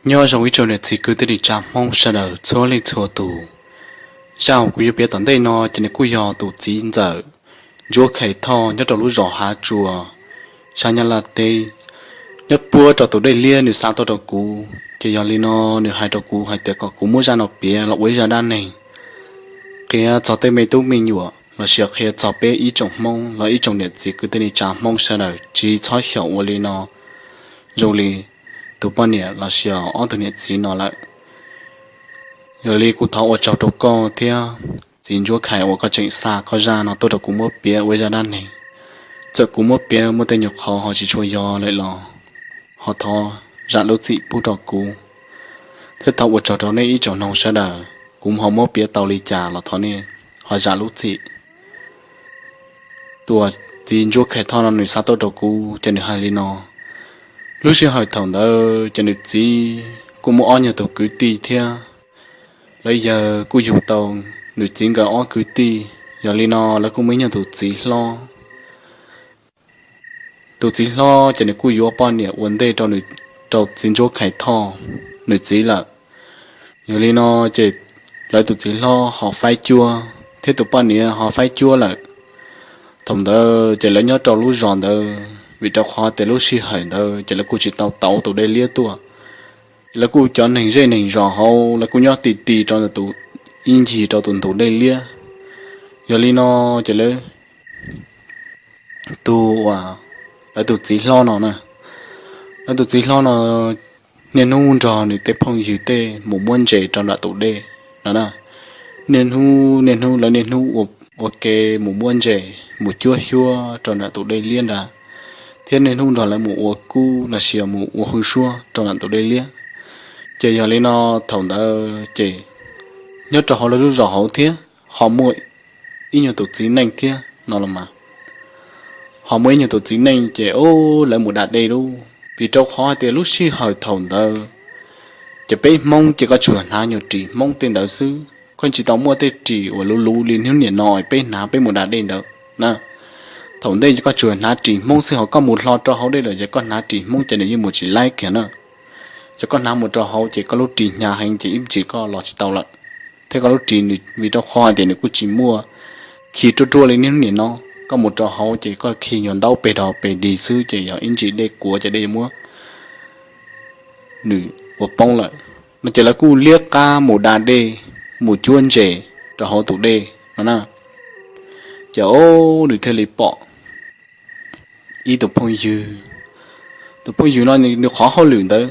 Nyob zoo ib tsoom niam txiv kwv tij neej tsa Hmoob sawv daws txhua leej txhua tus. Zaj uas kuv yuav piav tom ntej no ces nws kuj yog tus txiv ntxawm Ntsuab Khais Thoj nyob rau lub zos Hav Tsuas, sab Nyab Laj teb, nyob puab rau tus dej liab nws xa tuaj rau kuv. Ces yog li no nws hais rau kuv hais tias kom kuv muab zaj no piav los ua ib zaj dab neeg qhia txog tej me tub me nyuam los sis qhia txog peb ib tsoom Hmoob los ib tsoom niam txiv kwv tij neej tsa Hmoob sawv daws tsis txhob xyaum ua li no zoo li tus poj niam los sis ob tug niam txiv no lawm. Yog li kuv thov ua tsaug rau koj thiab txiv Ntsuab Khais uas koj tseem xa koj zaj no tuaj rau kuv muab piav ua ib zaj dab neeg. Txawm kuv muab piav muaj tej nyuag qhov ho tsis tshua yog lawm los ho thov zam lub txim pub rau kuv, thiab thov ua tsaug rau nej ib tsoom noog sawv daws. Kuv ho muab piav tau li cas los thov nej ho zam lub txim. Tus txiv Ntsuab Khais Thoj no nws xa tuaj rau kuv ces nws hais li no: Lub sij hawm thaum ntawd ces nws txiv kuj muaj ob nyuag tus kwv tij thiab. Lawv yawg kuj yug tau nws txiv nkawd ob kwv tij, yog li no lawv kuj muaj ib nyuag tus txiv hlob. Tus txiv hlob ces nws kuj yuav poj niam ua ntej rau nws, rau txiv Ntsuab Khais Thoj nws txiv lawm. Yog li no ces lawv tus txiv hlob ho faib cuab thiab tus poj niam ho faib cuab lawm. Thaum ntawd ces lawv nyob rau lub zos ntawd vim rau qhov tias lub sij hawm ntawd ces lawv kuj tsis tau tau tus dej liab tuaj, ces lawv kuj cov neeg zej neeg zos hauv lawv kuj nyob ti ti rau ntawm tus, ib ncig rau tus ntug dej liab. Yog li no ces lawv tus, lawv tus txiv hlob no na, lawv tus txiv hlob no niaj hnub nrog nws tej phooj ywg tej mus muab ntses rau nram tus dej no na. Niaj hnub niaj hnub lawv niaj hnub ua, ua ke mus muab ntses mus cuab xyuab rau nram tus dej liab ntawd, thiab niaj hnub nrog lawv mus ua kub los sis mus ua hwj suab rau nram tus dej liab. Ces yog li no thaum ntawd ces nyob rau hauv lawv lub zos hauv thiab ho muaj ib nyuag tus txiv neej thiab no los mas, ho muaj ib nyuag tus txiv neej ces lawv mus da dej lub, vim rau qhov hais tias lub sij hawm thaum ntawd ces peb Hmoob ces koj tsuas hnav nyuag ris Hmoob tej ntawd xwb, koj tsis tau muaj tej ris uas luv luv li hnub niam no peb hnav peb mus da dej ntawd na. Thaum ntej ces koj tsuas hnav ris Hmoob xwb, ho koj mus hlo rau hauv dej lawm ces koj hnav ris Hmoob ces nws yeej mus tsis laib kiag na. Ces koj hnav mus rau hauv ces koj lub ris hnyav heev ces ib ntsis koj los tsis tau lawm. Thiab koj lub ris nws vim rau qhov hais tias nws kuj tsis muaj khi ruaj ruaj li niaj hnub niam no, koj mus rau hauv ces koj khi nyuag ntaub pes dog pes dig xwb ces yog ib ntsis dej kuav ces dej muab nws ua poob lawm. No ces lawv kuj liab qab mus da dej, mus cuab ntses rau hauv tus dej no na. Ces o, nws thiaj li pom ib tus phooj ywg. Tus phooj ywg no nws qhov hauj lwm ntawd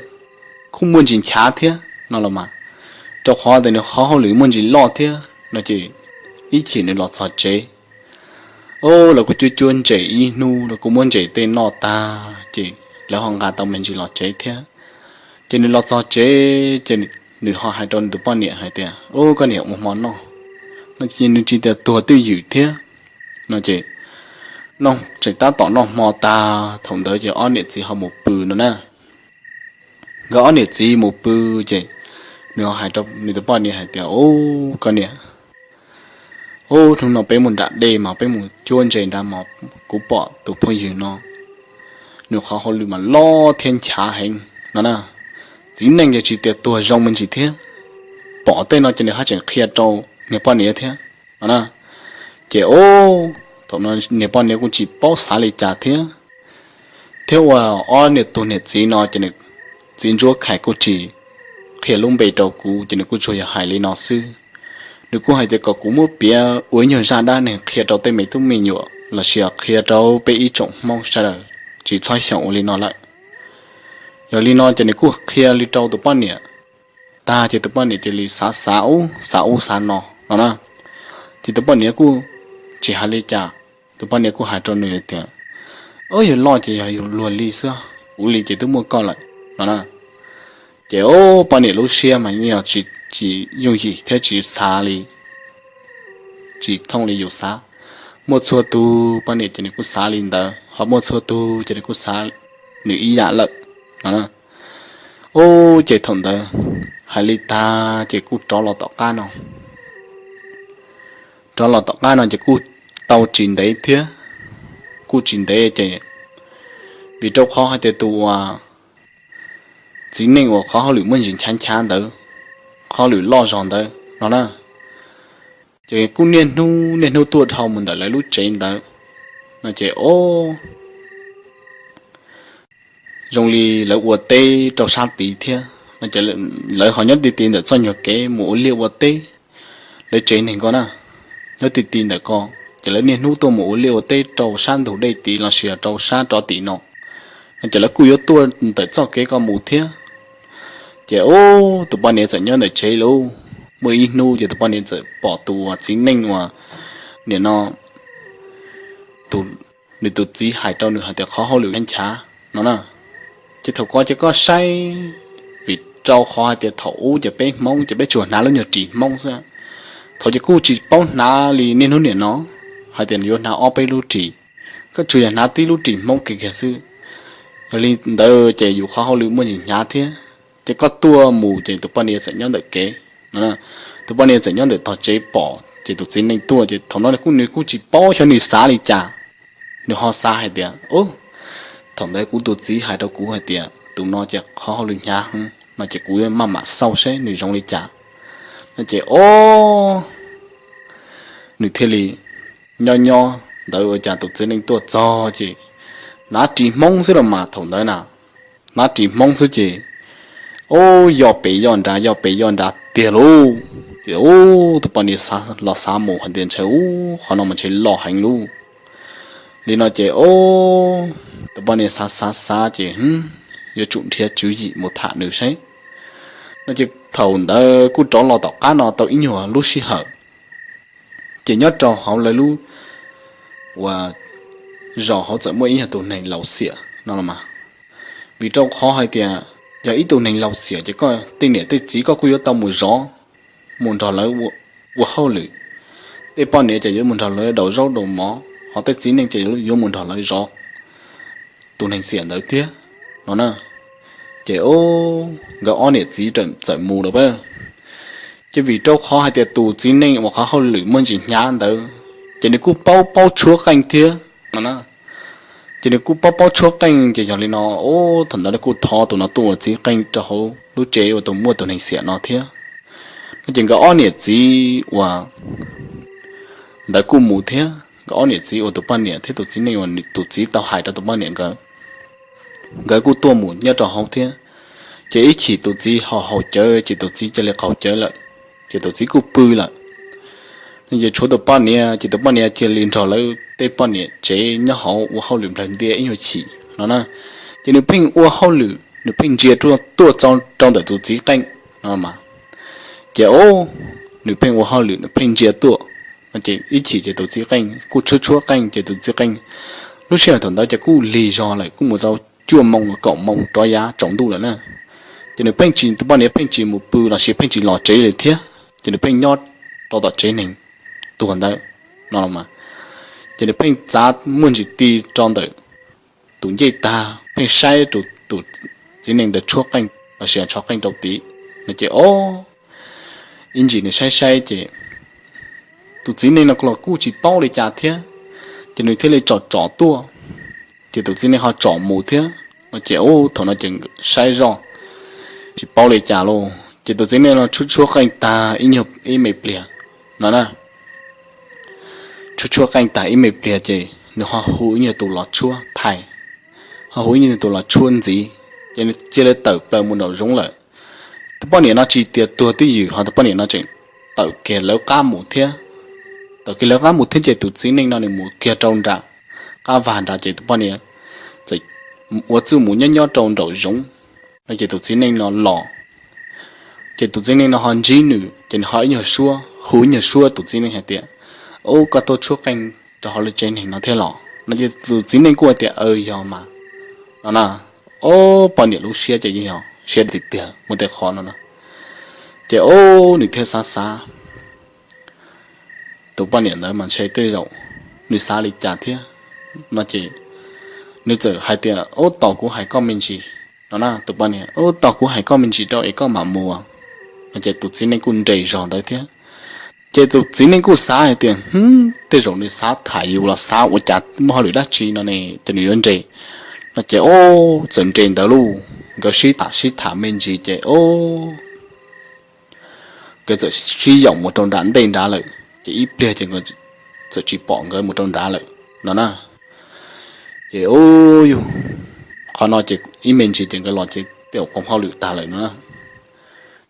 kuj muaj ntsis nchav thiab no los mas, rau qhov tias nws qhov hauj lwm muaj ntsis loj thiab no ces ib chim nws los txog tsev, o, lawv kuj cuab cuab ntses ib hnub, lawv kuj muab ntses tej noj tag ces lawv ho nqa tau me ntsis los tsev thiab. Ces nws los txog tsev ces nws ho hais rau nws tus poj niam hais tias, Ub, koj niam, ua hmo noj no ces nws tsis tias tuag twj ywm thiab no ces noj tseem tab tom noj hmo tag thaum ntawd ces ob niam txiv ho mus pw no na. Nkawd ob niam txiv mus pw ces nws ho hais rau nws tus poj niam hais tias, Ub, koj niam, ub, hnub no peb mus nram dej mas peb mus cuab ntses nrad mas kuv pom tus phooj ywg no, nws qhov hauj lwm mas loj thiab nchav heev no na. Txiv neej ces tsis tias tuag zoo me ntsis thiab. Pom tej no ces nws haj tseem qhia rau niag poj niam thiab no na. Ces o, thaum no niag poj niam kuj tsis paub xav li cas thiab. Thiab ua ob niag tus niam txiv no ces nws, txiv Ntsuab Khais kuj tsis qhia lub npe rau kuv ces nws kuj tsuas yog hais li no xwb. Nws kuj hais tias kom kuv muab piav ua ib nyuag zaj dab neeg qhia rau tej me tub me nyuam los sis qhia rau peb ib tsoom Hmoob sawv daws tsis txhob xyaum ua li no lawm. Yog li no ces nws kuj qhia li rau tus poj niam tag ces tus poj niam cia li xav xav ub xav ub xav no no na. Ces tus poj niam kuj tsis hais li cas, tus poj niam kuj hais rau nws tias, Ub, yog loj ces yog yus luag li xwb, kuv li ces twb muaj koj lawm no na. Ces o, poj niam lub siab mas yeej yog tsis, tsis yooj yim thiab tsis xav li, tsis thooj li yus xav. Muaj txhua tus poj niam ces nws kuj xav li ntawd, ho muaj txhua tus ces nws kuj xav nws ib yam lawm no. Ub, ces thaum ntawd hais li tag ces kuj rov los tom qab no, rov los tom qab no ces kuj tau tsis ntev thiab, kuj tsis ntev ces vim rau qhov hais tias tus uas txiv neej uas qhov hauj lwm muaj ntsis nchav nchav ntawd, qhov hauj lwm loj zog ntawd no na. Ces kuj niaj hnub niaj hnub tuaj dhau mus ntawm lawv lub tsev ntawd no ces o zoo li lawv ua teb rau sab tid thiab no ces lawv ho nyob ti ti ntawm txoj nyuag kev mus ua liaj ua teb. Lawv tsev neeg ko na, nyob ti ti ntawm ko, ces lawv niaj hnub tuaj mus ua liaj ua teb rau sab ntug dej tid los sis rau sab rov tim no no ces lawv kuj yuav tuaj ntawm txoj kev ko mus thiab. Ces ub, tus poj niam txawm nyob ntawm tsev lauj. Muaj ib hnub ces tus poj niam txawm pom tus uas txiv neej uas nim no nws tus txiv hais rau nws hais tias qhov hauj lwm nchav no na. Ces thaum ko ces koj saib, vim rau qhov hais tias thaum ub ces peb Hmoob ces peb tsuas hnav lub nyuag ris Hmoob xwb. Thaum ces kuj tsis paub hnav li niaj hnub nim no hais tias yuav hnav ob peb lub ris, koj tsuas yog hnav tib lub ris Hmoob kiag kiag xwb. Yog li ntawd ces yus qhov hauj lwm muaj ntsis hnyav thiab. Ces koj tuaj mus ces tus poj niam txawm nyob ntawm kev no, tus poj niam txawm nyob ntawm tog tsev pom ces tus txiv neej tuaj ces thaum no kuj nws kuj tsis paub xyov nws xav li cas, nws ho xav hais tias, thaum ntawd kuv tus txiv hais rau kuv hais tias tus no ces qhov hauj lwm hnyav heev no ces kuv maj mam xauj saib nws zoo li cas no ces o nws thiaj li nyob nyob ntawd ua cas tus txiv neej tuaj txog ces hnav ris Hmoob xwb los mas thaum ntawd na, hnav ris Hmoob xwb ces o yoj pem yoj nrad yoj pem yoj nrad tiag lauj. Ces ub, tus poj niam los xav mus hais tias ntshai ub qhov no mas ntshai loj heev lauj. Li no ces o tus poj niam xav xav xav ces yuav tsum nrhiav tswv yim mus tham nws saib no ces thaum ntawd kuj rov los tom qab no tau ib nyuag lub sij hawm ces nyob rau hauv lawv lub uas zos hauv txawm muaj ib nyuag tus neeg laus xiam no los mas. Vim rau qhov hais tias yog ib tug neeg laus xiam ces koj tej niam tej txiv koj kuj yuav tau mus zov, mus nrog lawv ua hauj lwm. Tej poj niam ces yuav mus nrog lawv daus zaub daus mov, ho tej txiv neej ces yuav mus nrog lawv zov tus neeg xiam ntawd thiab no na. Ces nkawd ob niam txiv txawm mus lawm. Ces vim rau qhov hais tias tus txiv neej uas qhov hauj lwm muaj ntsis hnyav ntawd ces nws kuj paub paub tshuab qeej thiab no na. Ces nws kuj paub paub tshuab qeej ces yog li no, thaum ntawd nws kuj thov tus no tuaj ua txiv qeej rau hauv lub tsev uas tus muaj tus neeg xiam no thiab no ces nkawd ob niam txiv uas ntawd kuj mus thiab. Nkawd ob niam txiv uas tus poj niam thiab tus txiv neej uas tus txiv tau hais rau tus poj niam nkawd, nkawd kuj tuaj mus nyob rau hauv thiab. Ces ib chim tus txiv ho haus cawv ces tus txiv cia li qaug cawv lawm, ces tus txiv kuj pw lawm. Ces tshuav tus poj niam ces tus poj niam cia li nrog lawv tej poj niam tsev nyob hauv ua hauj lwm nplawg ntia ib nyuag chim no na. Ces nws pheej ua hauj lwm nws pheej ntsia tuaj txog rau ntawm tus txiv qeej no mas. Ces o nws pheej ua hauj lwm nws pheej ntsia tuaj no ces ib chim ces tus txiv qeej kuj tshuab tshuab qeej ces tus txiv qeej lub sij hawm thaum ntawd ces kuj lig zog lawm kuj mus tau cuaj moo kaum moo rov yav tsaus ntuj lawm na. Ces nws pheej tsis, tus poj niam pheej tsis mus pw los sis pheej tsis los tsev li thiab ces nws pheej nyob rau tom tsev neeg tuag ntawd no los mas. Ces nws pheej txav muaj ntsis ti rau ntawm tus ncej tag pheej saib tus txiv neej ntawd tshuab qeej los sis tshuab qeej rau tid no ces o ib ntsis nws saib saib ces tus txiv neej no los kuj tsis paub li cas thiab, ces nws thiaj li tsom tsom tuaj. Ces tus txiv neej ho tsom mus thiab no ces ub thaum no ces saib zoj tsis paub li cas lauj ces tus txiv neej no tshuab tshuab qeej tag ib nyuag ib me pliag no na. Tshuab tshuab qeej tag ib me pliag ces nws ho hu ib nyuag tus los tshuab thaiv, ho hu ib nyuag tus los tshuab ntxiv, ces nws cia li tawm plaws mus nraum zoov lawm. Tus poj niam no tsis tias tuag twj ywm ho tus poj niam no tseem tawm kiag lawv qab mus thiab. Tawm kiag lawv qab mus thiab ces tus txiv neej no nws mus kiag rau nram qab vag nrad ces tus poj niam txawm ua txuj mus nyob nyob rau nraum zoov no ces tus txiv neej no los. Ces tus txiv neej no ho ntsib nws ces nws ho ib nyuag suab, hu ib nyuag suab tus txiv neej hais tias, Ub, koj tuaj tshuab qeej rau hauv lub tsev neeg no thiab los? No ces tus txiv neej kuj hais tias, Aw, yog mas, no na. Ob, poj niam lub siab ces yeej yog siab tiag tiag muaj tej qhov no na. Ces ob, nws thiaj xav xav, tus poj niam ntawd mas ntshe tej zaum nws xav li cas thiab no ces nws txawm hais tias, Ub, tos kuv hais koj me ntsis, no na. Tus poj niam, Ub, tos kuv hais koj me ntsis rau es koj mam mus. No ces tus txiv neej kuj nres zog ntawd thiab. Ces tus txiv neej kuj xav hais tias, Hm, tej zaum nws xav tham yus los xav ua cas muaj hauj lwm dab tsi no ne ces nws yuav nres. No ces ob, txawm nres ntawd lauj. nkawd sib tham sib tham me ntsis ces o, nkawd txawm sib yaum mus rau nram ntej nrad lawm, ces ib pliag ces nkawd txawm tsis pom nkawd mus rau nrad lawm no na. Ces o, yog qhov no ces ib me ntsis ces nkawd los ces tej zaum qhov hauj lwm tag lawm no na.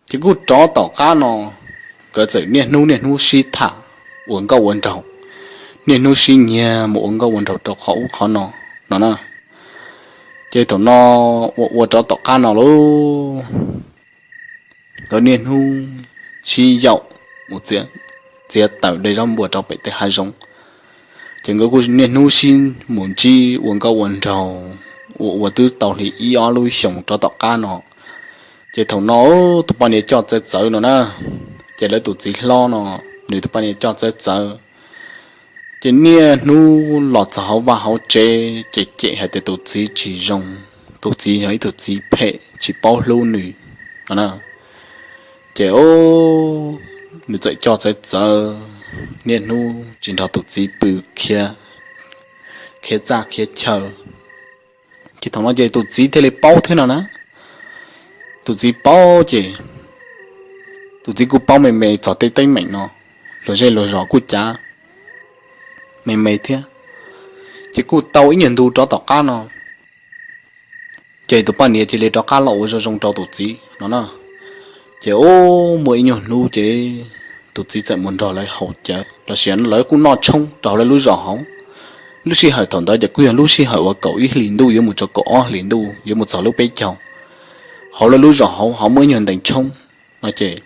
Ces kuj rov tom qab no, nkawd txawm niaj hnub niaj hnub sib tham ua nkauj ua nraug, niaj hnub sib nyiag mus ua nkauj ua nraug rau qhov ub qhov no no na. Ces thaum no ua ua rov tom qab no lauj, nkawd niaj hnub sib yaum mus txiav taws de zaub npua rau pem tej hav zoov. Ces nkawd kuj niaj hnub sib mus ntsib ua nkauj ua nraug, ua ua twb tau li ib ob lub xyoos rov tom qab no. Ces thaum no tus poj niam coj txawv txawv no na, ces lawv tus txiv hlob no, nws tus poj niam coj txawv txawv. Ces niaj hnub los txog hauv vaj hauv tsev ces cem hais tias tus txiv tsis zoo, tus txiv yog ib tug txiv phem tsis paub hlub nws no na. Ces o, nws txawm coj txawv txawv, niaj hnub tsis nrog tus txiv pw, khiav, khiav txaj khiav chaw. Ces thaum no ces tus txiv thiaj li paub thiab no na. Tus txiv paub ces tus txiv kuj paub me me txog tej teeb meem no, luag zej luag zos kuj cav me me thiab. Ces kuj tau ib nyuag ntu rov tom qab no, ces tus poj niam cia li rov qab los ua zoo zoo rau tus txiv no na. Ces o, muaj ib nyuag hnub ces tus txiv txawm mus nrog lawv haus cawv los sis lawv kuj noj tshoob rau hauv lawv lub zos hauv. Lub sij hawm thaum ntawd ces kuj yog lub sij hawm uas kaum ib hlis ntuj yuav mus rau kaum ob hlis ntuj yuav mus txog lub peb caug. Hauv lawv lub zos hauv ho muaj ib nyuag ntees tshoob no ces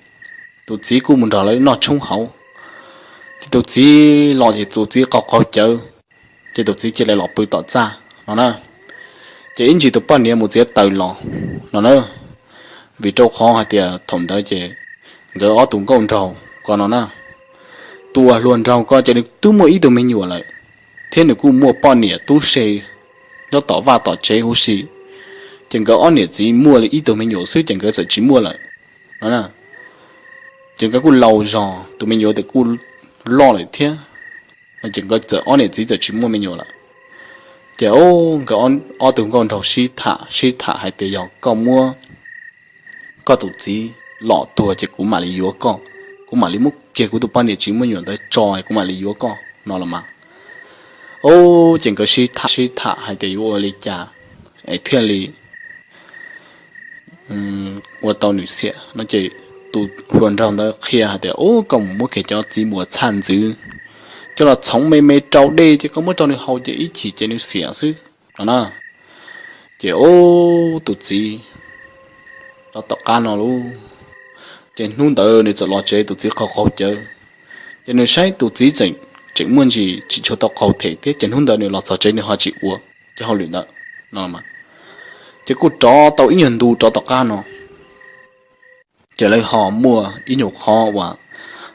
tus txiv kuj mus nrog lawv noj tshoob hauv. Ces tus txiv los ces tus txiv qaug qaug cawv, ces tus txiv cia li los pw tom txaj no na. Ces ib ntsis tus poj niam mus txiav taws los no na, vim rau qhov hais tias thaum ntawd ces nkawd ob tug nkauj nraug ko no na, tus uas hluas nraug ko ces nws twb muaj ib tug me nyuam lawm, thiab nws kuj muaj poj niam tub se nyob tom vaj tom tsev huv si. Ces nkawd ob niam txiv muaj li ib tug me nyuam xwb ces nkawd txawm tsis muaj lawm no na. Ces nkawd kuj laus zog, tus me nyuam tes kuj loj lawm thiab, ces nkawd txawm ob niam txiv txawm tsis muaj me nyuam lawm. Ces nkawd ob tug nkauj nraug sib tham sib tham hais tias yog koj muab koj tus txiv lom tuag ces kuv mam li yuav koj, kuv mam li muab kiag kuv tus poj niam tsis muaj me nyuam ntawd tso kuv mam li yuav koj no los mas. Ces nkawd sib tham sib tham hais tias yuav ua li cas es thiaj li ua tau nws xiam no ces tus hluas nraug ntawd qhia hais tias, Ub, koj mus muab kiag cov txiv muas txhaj ntxwv coj los txhoov me me rau dej ces koj muab rau nws haus ces ib chim ces nws xiam xwb no na. Ces tus txiv rov tom qab no lauj, ces hnub ntawd nws txawm los tsev, tus txiv qaug qaug cawv, ces nws saib tus txiv tseem muaj ntsis tsis tshua tau qaug them thiab, ces hnub ntawd nws los txog tsev nws ho tsis ua cov hauj lwm ntawd no. Ces kuj rov tau ib nyuag ntu rov tom qab no, ces lawv ho muaj ib nyuag qhov uas,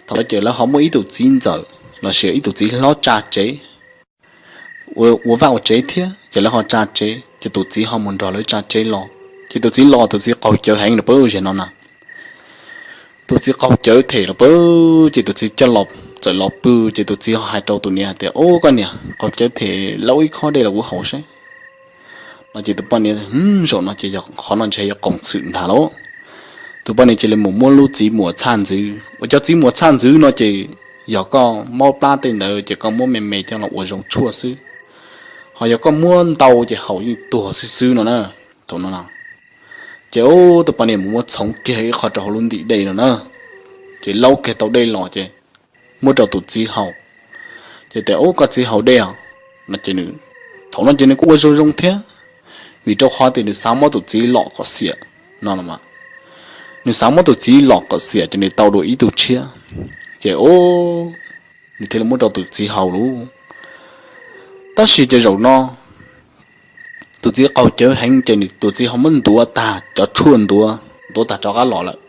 thaum ntawd ces lawv ho muaj ib tug txiv ntxawm los sis ib tug txiv hlob tsa tsev ua vaj ua tsev thiab, ces lawv ho tsa tsev, ces tus txiv ho mus nrog lawv tsa tsev los, ces tus txiv los tus txiv qaug cawv heev los pab zag no na. Tus txiv qaug cawv them los pab, ces tus txiv coj los, txawm los pw, ces tus txiv ho hais rau tus niam hais tias, Ub, koj niam, qaug cawv them, laub ib khob dej los kuv haus saib no. Ces tus poj niam, Zaum no ces yog qhov no ntshe yog qoom xwm ntag lauj. Tus poj niam cia li mus muab lub txiv muas txhaj ntxwv, uas cov txiv muas txhaj ntxwv no ces yog koj mob plab tej ntawd ces koj muab me me coj los ua zoo tshuaj xwb, ho yog koj muab ntau ces haus yeej tuag xwb xwb no na. Thaum no ces tus poj niam mus muab txhoov kiag ib qho rau hauv lub ntim dej no na, ces laub kiag tau dej los ces muab rau tus txiv haus. Ces tias, Ub, koj txiv haus dej os no. Ces thaum no ces nws kuj ua zoo zoo thiab, vim rau qhov tias nws xav muab tus txiv lom kom xiam no los mas. Nws xav muab tus txiv lom kom xiam ces nws tau dua ib tug tshiab, ces nws thiaj li muab rau tus txiv haus lauj. Tab sis ces zaum no tus txiv qaug cawv heev ces nws, tus txiv ho muab ntuav tag cov tshuaj ntuav, ntuav tag rov qab los lawm.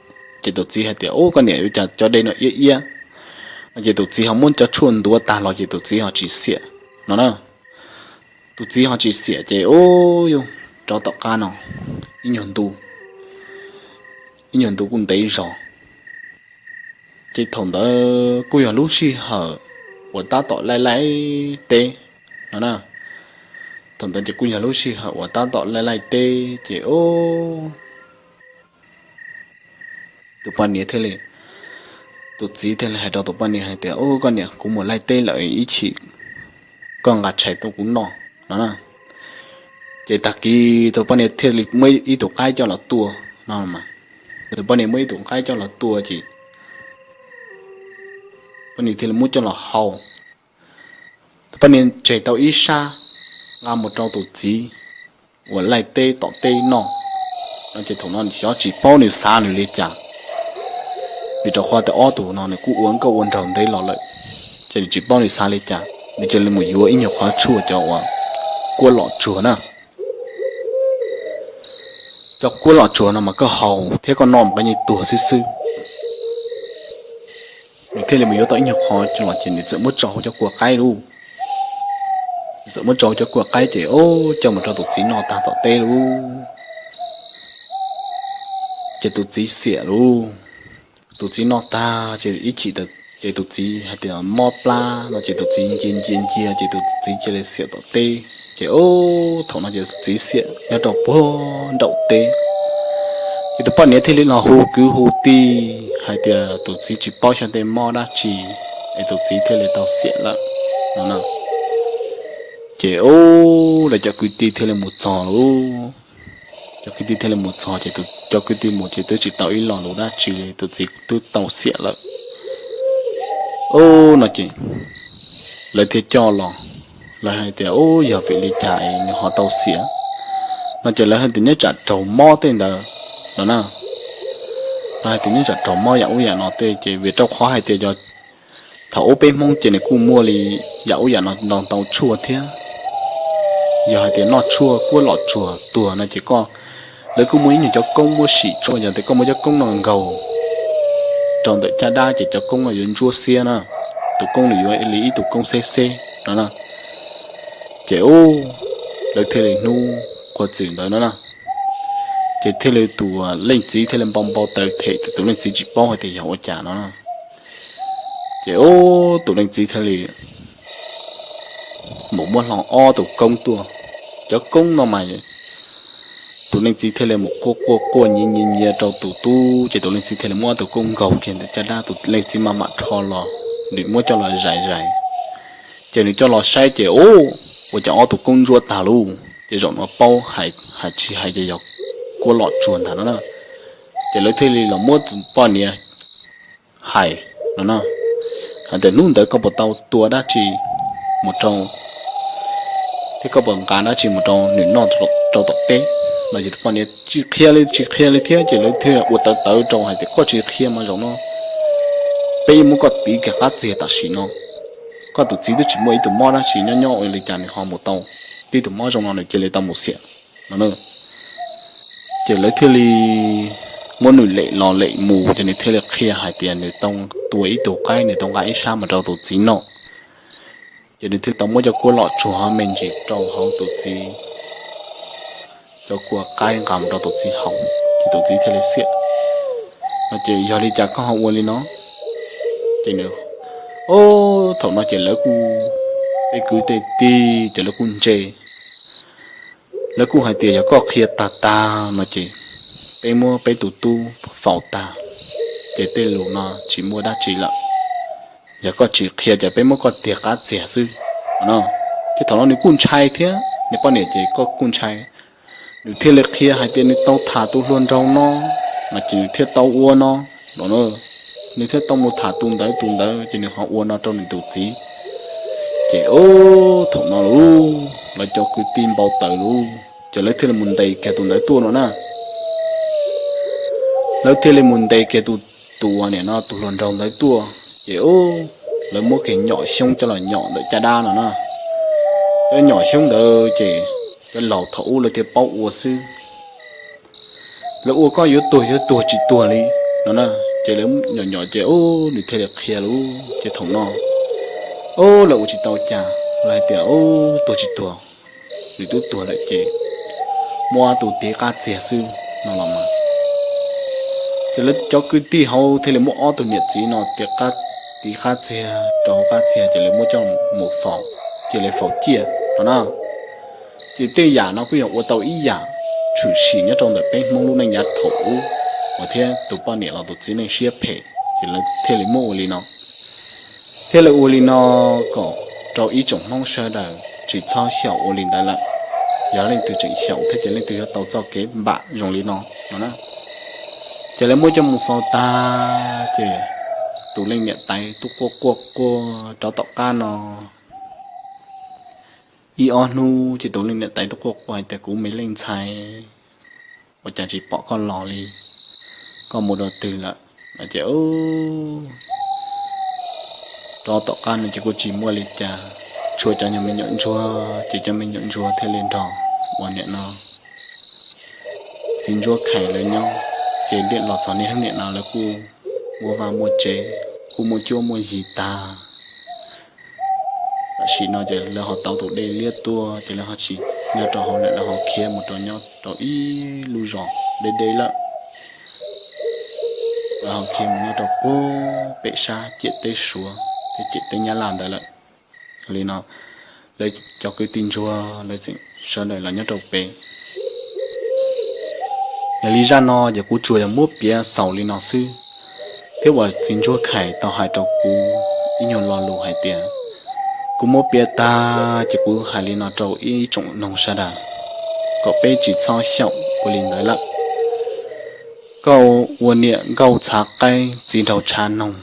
Ces tus txiv hais tias, Ub, koj niam, ua cas cov dej no iab iab no. Ces tus txiv ho muab cov tshuaj ntuav tag los ces tus txiv ho tsis xiam no na. Tus txiv ho tsis xiam ces ub, rov tom qab no ib nyuag ntu, ib nyuag ntu kuj ntev zog. Ces thaum ntawd kuj yog lub sij hawm uas tab tom laij laij teb no na. Thaum ntawd ces kuj yog lub sij hawm uas tab tom laij laij teb ces ub, tus poj niam thiaj li, tus txiv thiaj li hais rau tus poj niam hais tias, Ub, koj niam, kuv mus laij teb lawm, ib chim koj nqa tshais tuaj kuv noj no. Ces tag kis tus poj niam thiaj li muab ib tug qaib coj los tua no. Tus poj niam muab ib tug qaib coj los tua ces poj niam thiaj li muab coj los hau. Tus poj niam tseg tau ib sab nqa mus rau tus txiv uas laij teb tom teb noj no ces thaum no xyov tsis paub nws xav nws li cas, vim rau qhov tias ob tug no nws kuj ua nkauj ua nraug ntev los lawm, ces nws tsis paub nws xav li cas, nws cia li mus yuav ib nyuag qhov tshuaj cov uas kuab lom tsuag na. Cov kuab lom tsuag no mas koj haus thiab koj noj mas koj yeej tuag xwb xwb. Nws thiaj li mus yuav tau ib nyuag qhov los ces nws txawm muab tso hauv cov kua qaib lauj. Nws txawm muab tso hauv cov kua qaib ces ub, coj mus rau tus txiv noj tag tom teb lauj. Ces tus txiv xiam lauj. Tus txiv noj tag ces ib chim ces tus txiv hais tias mob plab no ces tus txiv ncia ncia ncia ces tus txiv cia li xiam tom teb. Ces ub, thaum no ces tus txiv xiam nyob rau puag nraum teb. Ces tus poj niam thiaj li los hu kwv hu tij hais tias tus txiv tsis paub xyov tej mob dab tsi es tus txiv thiaj li tau xiam lawm no. Ces ub, lawv cov kwv tij thiaj li mus txog lauj. Cov kwv tij thiaj li mus txog ces cov kwv tij mus ces twb tsis tau ib lo lus dab tsi li, tus txiv twb tau xiam lawm. Ub, no ces lawv thiaj coj los, lawv hais tias, Ub, yog vim li cas es nws ho tau xiam? No ces lawv hais tias nyob tsam raug mob tej ntawd no na. Lawv hais tias nyob tsam raug mob yam ub yam no tej ces vim rau qhov hais tias yog thaum ub peb Hmoob ces nws kuj muaj li yam ub yam no ntau ntau tshuaj thiab. Yog hais tias noj tshuaj kuab lom tsuag tuag no ces koj, lawv kuj muaj ib nyuag cov koob muab sim tshuaj, yog tias koj muab cov koob no nkaug rau ntawm caj dab ces cov koob no yuav ntsuab xiab na, tus koob nws yuav li ib tug koob xeb xeb no na. Ces ub, lawv thiaj li hnub qhua txwm ntawd no na, ces thiaj li tus leej txiv thiaj li npau npau taws them, tus leej txiv tsis paub hais tias yog ua cas no. Ces ub, tus leej txiv thiaj li mus muab hlo ob tug koob tuaj. Cov koob no mas tus leej txiv thiaj li mus quaj quaj quaj nyiav nyiav nyiav rau tus tub, ces tus leej txiv thiaj li muab ob tug koob nkaug kiag ntawm caj dab, tus leej txiv maj mam rho los, nws muab coj los zais zais. Ces nws coj los saib ces ub, ua cas ob tug koob ntsuab tag lauj, ces zaum no paub hais tsis hais ces yog kuab lom tsuag ntag no na. Ces lawv thiaj li los muab tus poj niam hais no na, hais tias hnub ntawd koj puas tau tua dab tsi mus rau, thiab koj puas nqa dab tsi mus rau nws noj rau tom teb no. Ces tus poj niam tsis qhia li tsis qhia li thiab ces lawv thiaj ua tawv tawv rau hais tias koj tsis qhia mas zaum no peb muab koj tiv kiag qab txiag tam sim no. Koj tus txiv twb tsis muaj ib tug mob dab tsi, nyob nyob ua li cas nws ho mus tau tib tug mob zoo no nws cia li tau mus xiam no. Ces lawv thiaj li muab nws lem los lem mus ces nws thiaj li qhia hais tias nws tau tua ib tug qaib, nws tau nqa ib sab mus rau tus txiv noj. Ces nws thiaj tau muab cov kuab lom tsuag me ntsis rau hauv tus txiv, cov kua qaib nqa mus rau tus txiv haus ces tus txiv thiaj li xiam no. Ces yog li cas koj ho ua li no? Ces nws, o, thaum no ces lawv kuj, tej kwv tej tij ces lawv kuj ntse, lawv kuj hais tias yog koj qhia tag tag no ces peb muab peb tus tub faus tag, ces tej lus no tsis muaj dab tsi lawm. Yog koj tsis qhia ces peb muab koj tiv qab txiag xwb no. Ces thaum no nws kuj ntshai thiab, nws poj niam ces kuj ntshai. Nws thiaj li qhia hais tias nws tau tham tus hluas nraug no, no ces nws thiaj tau ua no, nws thiaj tau mus tham tus ntawd tus ntawd ces nws ho ua no rau nws tus txiv. Ces o, thaum no lauj, lawv cov kwv tij npau taws lauj, ces lawv thiaj li mus ntes kiag tus ntawd tuaj no na. Lawv thiaj li mus ntes kiag tus, tus uas nim no tus hluas nraug ntawd tuaj ces o, lawv muab kiag nyom xyoob coj los nyom ntawm caj dab no na. Cov nyom xyoob ntawd ces cov laus thaum ub lawv thiaj paub ua xwb. Lawv ua koj yuav tuag yuav tuag tsis tuag li no na. Ces lawv nyom nyom ces o, nws thiaj li qhia lauj. Ces thaum no, o, lawv ua tsis tau cas, lawv hais tias o, tuag tsis tuag, nws twb tuag lawm ces muab tus tiv qab txiag xwb no los mas. Ces lawv cov kwv tij hauv thiaj li muab ob tug niam txiv no tiv qab, tiv qab txiag rau hauv qab txiag ces lawv muab coj mus faus, cia li faus ciaj no na. Ces tej yam no kuj yog ua tau ib yam tshwm sim nyob rau ntawm peb Hmoob lub neej yav thaum ub uas thiab tus poj niam los tus txiv neej siab phem, ces lawv thiaj li muab ua li no, thiaj li ua li no kom rau ib tsoom Hmoob sawv daws tsis txhob xyaum ua li ntawd lawm. Yog leej twg tseem xyaum thiab ces leej twg yuav tau txoj kev npam zoo li no no na. Ces lawv muab coj mus faus tag ces tus leej niam tais twb quaj quaj quaj rov tom qab no ib ob hnub ces tus leej niam tais twb quaj quaj hais tias, kuv me leej ntxhais, ua cas tsis pom koj los li? Koj mus rau twg lawm? Ces rov tom qab no ces kuj tsis muaj li cas, tshuav cov me nyuam ntsuag ces cov me nyuam ntsuag thiaj li nrog ua niam no txiv ntsuab khais lawv nyob. Ces los txog niaj hnub niam no lawv kuj muaj vaj muaj tsev, kuj muaj cuab muaj yig tag. Tam sim no ces lawv ho tau tus dej liab tuaj ces lawv ho tsis nyob rau hauv lawm, lawv ho khiav mus rau nyob rau ib lub zos deb deb lawm. Lawv ho khiav mus nyob rau pem sab ciam teb Suav thiab ciam teb Nyab Laj ntawd lawm. Yog li no lawv cov kwv tij ntsuag lawv tseem sawv daws los nyob rau pem. Yog li zaj no ces kuv tsuas yog muab piav xaus li no xwb, thiab uas txiv ntsuab khais tau hais rau kuv ib nyuag lo lus hais tias, kuv muab piav tag ces kuv hais li no rau ib tsoom noog sawv daws kom peb tsis txhob xyaum ua li ntawd lawm. Koj ua niam nkauj txhav qaib txiv nraug tshav noog,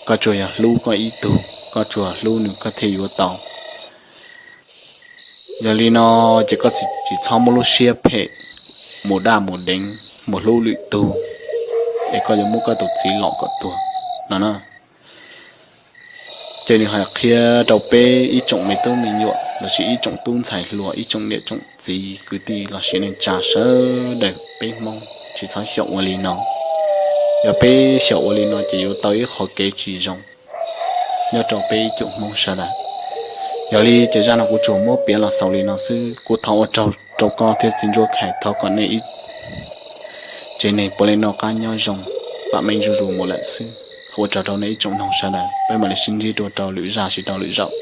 koj tsuas yog hlub koj ib tug, koj tsuas hlub nws koj thiaj yuav tau. Yog li no ces koj tsis txhob muab lub siab phem mus daj mus deev mus hlub lwm tug, es koj yuav muab koj tus txiv lom kom tuag no na. Ces nws hais qhia rau peb ib tsoom me tub me nyuam lossis ib tsoom tub ntxhais hluas, ib tsoom niam tsoom txiv, kwv tij lossis neej tsa sawv daws peb Hmoob tsis txhob xyaum ua li no. Yog peb xyaum ua li no ces yuav tau ib qho kev tsis zoo nyob rau peb ib tsoom Hmoob sawv daws. Yog li ces zaj no kuv tsuas muab piav los xaus li no xwb. Kuv thov ua tsaug rau koj thiab txiv ntsuab khais, thov kom nej ib tsev neeg puav leej noj qab nyob zoo, pam meej zuj zus mus lawm xwb. Ua tsaug rau nej ib tsoom noog sawv daws, peb mam li sib ntsib dua rau lwm zaj tsis rau lwm zaus.